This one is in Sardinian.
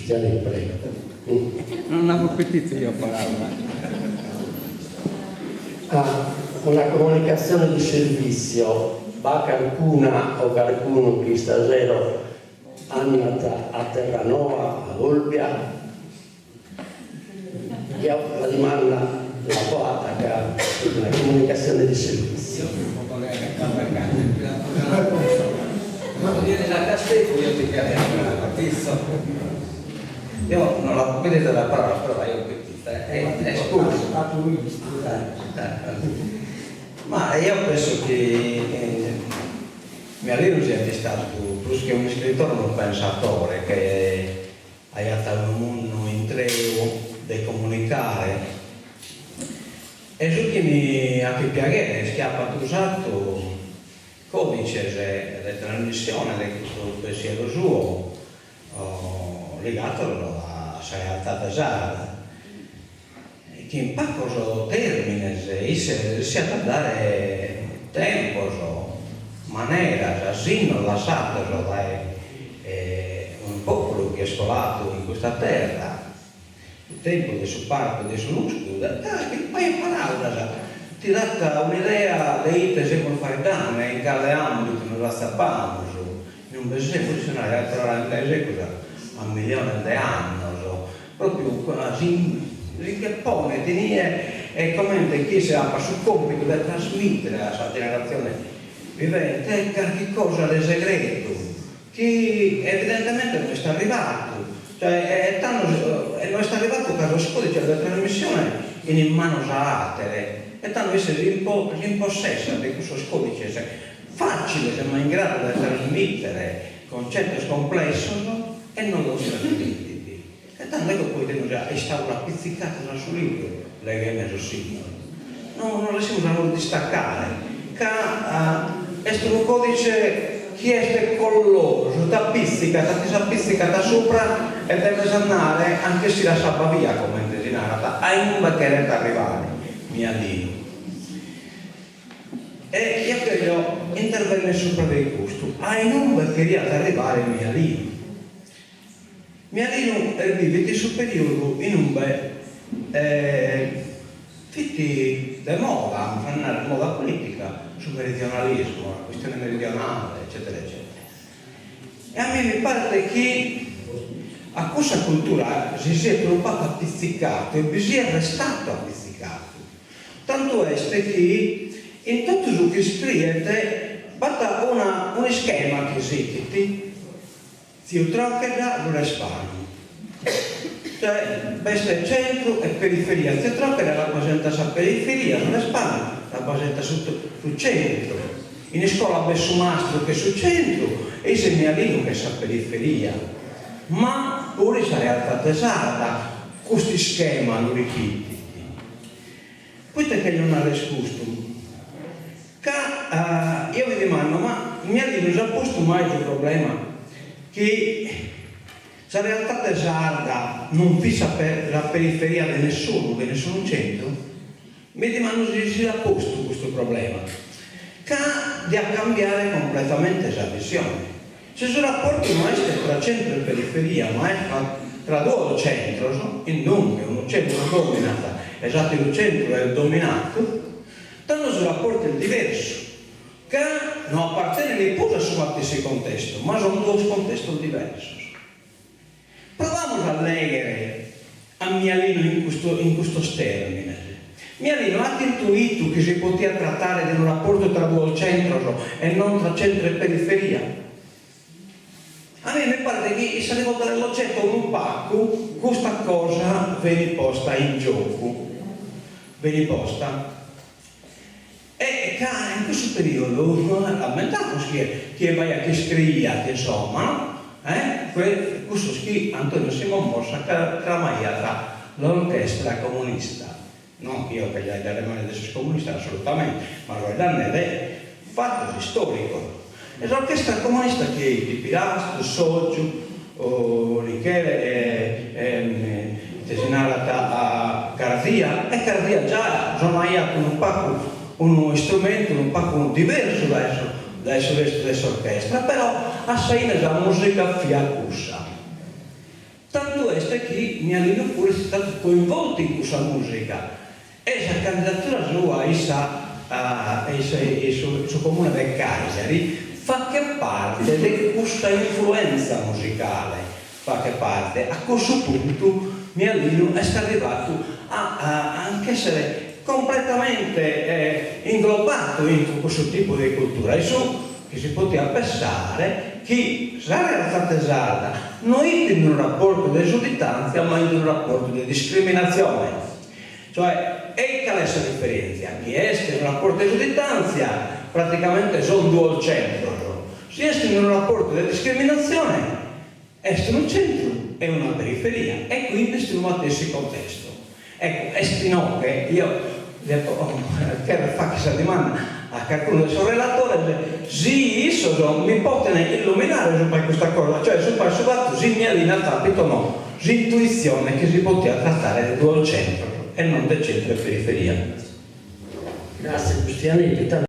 Prego. Non apo petitzu io paraula. Ah, una comunicazione di servizio, b'at carcuna o carcunu chi istasero andat a Terranoa, a Olbia? Io la dimanda l'apo 'atta ca est una comunicazione di servizio. Io non l'apo pedida sa parola, però l'aio petita e scusi. Ma io penso chi Mialinu siat istadu prus che un'iscritore unu pensatore che Aiat unu mundu intreu de comunicare e su chi mi 'achet piaghere est chi apat usatu còdices de trasmissione de custu pensieru suo ligatos a sa realtade sarda, chi in pacos tèrmines isse resissiat a dare tempos, maneras, sinnos lassados dae unu pòpulu chi est coladu in custa terra, su tempus de su parcu e de su nuscu, chi pagas paràulas ti dat un'idea de ite semus faeddende e in cale àmbitu nos atzapamus, in ube semus, isse naraiat torrare in dae segus a milliones de annos Pròpiu si nche ponet inie e comente chi isse apat su còmpitu de trasmìtere a sa generatzione vivente carchi cosa de segretu chi evidentemente no est arrivadu, cioè e tando no est arrivadu ca sos còdices de trasmissione in in manos a àtere e tando isse s'impossessat de cussos còdices fàciles ma in gradu de trasmìtere concetos complessos e non los trasmitit. E tando ecco poite nois istamus apitzicados a su libru leghende sos sinnos. No non ressimus a nos distacare ca est unu codice chi est collosu, t'apitzicat, ti s'apitzicat a supra e deves andare a nch'essire a sa bavia, comente si narat, a inube cheret arrivare Mialinu. E eo cherjo intervennere supra de custu, a inube cheriat arrivare Mialinu. Mialinu est bividu in su periodu in ube fit de moda, amus a narrer moda politica, su meridionalismu, la questione meridionale, eccetera eccetera. E a mie mi paret chi a cussa cultura si siet unu pagu apitzicadu e bi siet restadu apitzicadu. Tantu est chi in totu su chi iscriet b'at una un'ischema chi sighit, Tziu Trochedda su Respanu. Cioè b'est centru e periferia, Tziu Trochedda rapresentat sa periferia, su Respanu rapresentat su su centru. In iscola b'est su mastru ch'est su centru e isse Mialinu ch'est sa periferia. Ma puru in sa realtade sarda custu ischema lu ripitit. Poite cherjo narrer custu? Ca eo mi dimando, ma Mialinu s'at postu mai su problema chi sa realtade sarda non fit sa periferia de nessunu, de nessunu centru? Mi dimando si si l'at postu custu problema, ca diat cambiare completamente sa visione. Si su raportu no est tra centru e periferia ma est tra duos centros, in ube unu centru dominat e s'àteru centru est dominadu, tando su raportu est diversu, ca no apartenent prus a su matessi contestu, ma sunt duos contestos diversos. Provamus a lèghere a Mialinu in custu in custos tèrmines. Mialinu at intuitu chi si potiat tratare de unu raportu tra duos centros e non tra centru e periferia? A mie mi paret chi in sa rivolta dell'oggetto unu pacu custa cosa benit posta in giocu, benit posta. E ca in cussu periodu ammentamus chie chie b'aiat chi iscriiat insomma no eh cussos chi Antonio Simon Mossa cramaiat l'orchestra comunista, non chi eo cherja faeddare male de sos comunistas assolutamente, ma so faeddende de fatos istoricos. E s'orchestra comunista chie 'it? Pirastu, Sotgiu, Nichele e ite si narat Cardia, e Cardia già sonaiat unu pagu unu istrumentu unu pagu diversu dae su dae su restu de s'orchestra, però a sa 'ine sa musica fiat cussa. Tantu. est chi Mialinu puru est istadu coinvoltu in cussa mùsica e sa candidatura sua in sa in su comune de Cagliari faghet parte de cussa influenza musicale, faghet parte, a cussu puntu Mialinu est arrivadu a nch'essere completamente inglobadu intro cussu tipu de cultura e su chi si potiat pessare chi sa realtade sarda no it in unu raportu de sudditantzia ma in unu raportu de discriminatzione. Cioè, e cale est sa diferentzia? Chi est in unu raportu de sudditantzia praticamente son duos centros, si est in unu raportu de discriminatzione est unu centru e una periferia e quindi est unu matessi contestu. Ecco, est inoghe, eo depo cherrer fagher sa dimanda a carcunu de sos relatores si issos mi poten illuminare subra 'e custa cosa, cioè subra 'e su fatu si Mialinu at apitu o no s'intuitzione chi si potiat tratare de duos centros e non de centru e periferia. Grazie Bustianeddu.